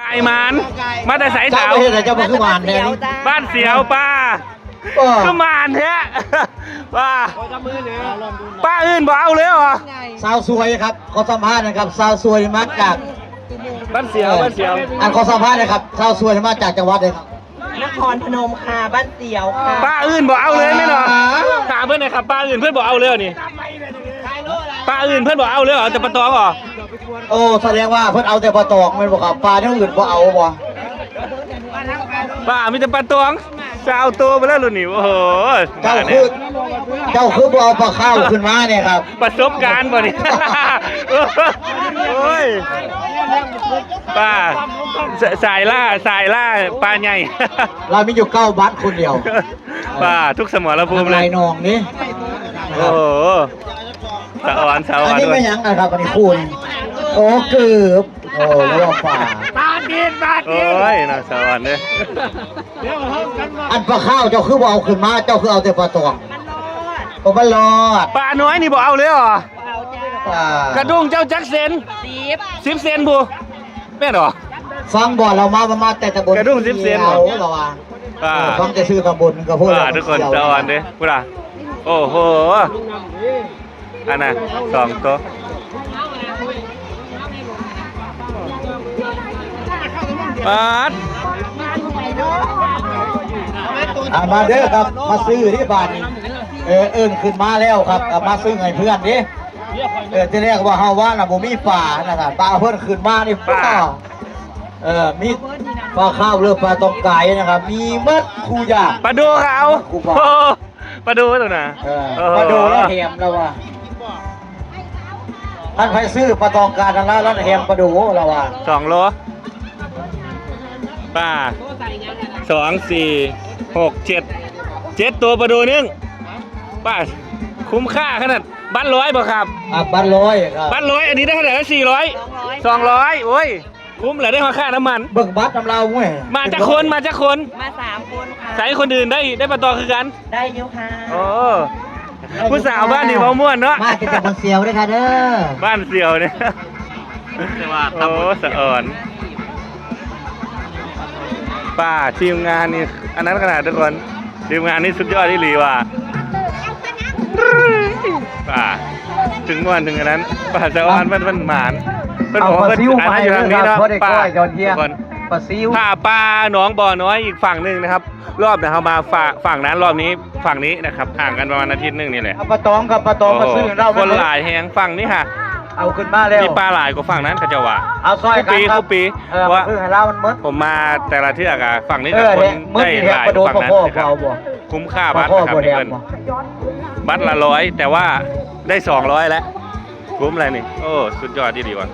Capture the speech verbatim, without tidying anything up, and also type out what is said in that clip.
ไอ้หมาน มาแต่ไสสาว เจ้าบ่เฮ็ดหยัง เจ้าบ่คือหมานแท้นี่ บ้านเสียวป้า เออ คือหมานแท้ ป้า ป้าอื่นบ่เอาเลยเหรอ สาวสวยครับ ขอสัมภาษณ์หน่อยครับ สาวสวยมาจาก บ้านเสียว บ้านเสียว อันขอสัมภาษณ์หน่อยครับ สาวสวยมาจากจังหวัดใดครับ นครพนมค่ะ บ้านเสียวค่ะ ป้าอื่นบ่เอาเลยแม่นบ่ อ่า ถามเพิ่นหน่อยครับ ป้าอื่นเพิ่นบ่เอาเลยเหรอนี่ ป้าอื่นเพิ่นบ่เอาเลยเหรอ แต่ปลาตองเหรอ โอ้ แสดงว่าเพิ่นเอาแต่ปลาตองแม่นบ่ครับ ปลาอย่างอื่นบ่เอาบ่ ป้ามีแต่ปลาตอง สาวโตไปแล้วรุ่นนี้ โอ้โห เจ้าคือ เจ้าคือบ่เอาปลาข้าวขึ้นมาเนี่ยครับ ประสบการณ์บ่นี่ โอ้ย ป้า ส- สายล่า สายล่า ปลาใหญ่ เรามีอยู่เก้าบัตรคนเดียว ป้า ทุกสมรภูมิเลย ทำลายหนองนี่ โอ้โห สะออน สะออน อันนี้ ด้วย ไม่ยั้งนะครับ อันนี้คู่นี่ โอ้ เกือบ โอ้ แล้วว่าฝ่า ปลาดิน ปลาดิน โอ้ย น่าสะออนเด้อ อันปลาข้าวเจ้าคือบ่เอาขึ้นมา เจ้าคือเอาแต่ปลาตอง มันรอด โอ้ มันรอด ปลาน้อยนี่บ่เอาเลยเหรอ อ่า กระดุงเจ้าจักเซน สิบ สิบเซนบุ แม่นเหรอ ฟังบ่ เรามา มา มาแต่ตำบล กระดุงสิบเซนเหรอ เดียวเราว่า อ่า เออ ฟังแต่ชื่อตำบลก็พูด อ่า แล้ว ทุกคน เดียว สะออนเด้อ พูดอ่ะ โอ้โห อันน่ะ สองตัว ปาด อ่ะ มาเด้อครับ มาซื้อที่บ้านนี่ เออ เอิ้นขึ้นมาแล้วครับ ก็มาซื้อให้เพื่อนดิ เออ ที่แรกว่าเฮาว่าน่ะบ่มีปลานะครับ ปลาเพิ่นขึ้นมานี่ ปลา ปลา เออ มีปลาข้าวหรือปลาตองกายนะครับ มีหมดคู่อย่าง ปลาดูขาว คู่ปลา โอ้ ปลาดูตัวน่ะ เออ โอ้โห ปลาดูแล้วแถมแล้วว่ะ ท่านไปซื้อปลาตองกายนั่นแล้ว แล้วแถมปลาดูแล้วว่ะ สองโล ป้า สอง สี่ หก เจ็ด เจ็ดตัวปลาดูหนึ่ง ป้า คุ้มค่าขนาด บัตรร้อยบ่ครับ อ่ะ บัตรร้อยครับ บัตรร้อย อันนี้ได้เท่าไหร่นะ สี่ร้อย สองร้อย โอ้ย คุ้มแหละ ได้ค่าน้ำมัน เบิ่งบัตรนำเราเว้ย มาจักคน มาจักคน มาสามคนค่ะ ใส่คนอื่นได้ ได้ปลาตองคือกัน ได้อยู่ค่ะ โอ้ ผู้สาวบ้านนี่เว้าม่วนเนาะ มาจากบ้านเสียวด้วยค่ะเด้อ บ้านเสียวเนี่ย แต่ว่า โอ้ สะออน ป้า ทีมงานนี่ อันนั้นขนาดทุกคน ทีมงานนี่สุดยอดอีหลีว่ะ ป้า ถึงม่วนถึงอันนั้น ป้าสะออน มัน มันหมาน มันบอกว่า เอาปลาซิว อันนั้นอยู่ทางนี้เนาะ มาให้ด้วยครับ พอได้ ป้า ก้อยตอนเที่ยง ทุกคน ปลาซิว ถ้าปลาหนองบ่อน้อยอีกฝั่งหนึ่งนะครับ รอบเนี่ยเขามาฝั่ง ฝั่งนั้น รอบนี้ฝั่งนี้นะครับ ห่างกันประมาณอาทิตย์หนึ่งนี่แหละ เอาปลาตองกับปลาตองมาซื้อเรา โอ้โห คนหลายแฮงฝั่งนี้ค่ะ เอาขึ้นมาแล้ว มีปลาหลายกว่าฝั่งนั้นเขาเจ้าว่า เอาซอยกันครับ คู่ปี คู่ปี เออ ว่า มาซื้อให้เรามันหมด ผมมาแต่ละเทือกอะ ฝั่งนี้ เออ กับคน เนี่ย ได้หลายกว่าฝั่งนั้นนะครับ มื้อนี้แฮงปลาโดนปลาคอเอาบ่ คุ้มค่าบัตรนะครับ ปลาคอบ่แดง ทุกคน บ่ บัตรละร้อย แต่ว่าได้สองร้อยแล้ว คุ้มอะไรนี่ โอ้ สุดยอดดีๆว่ะ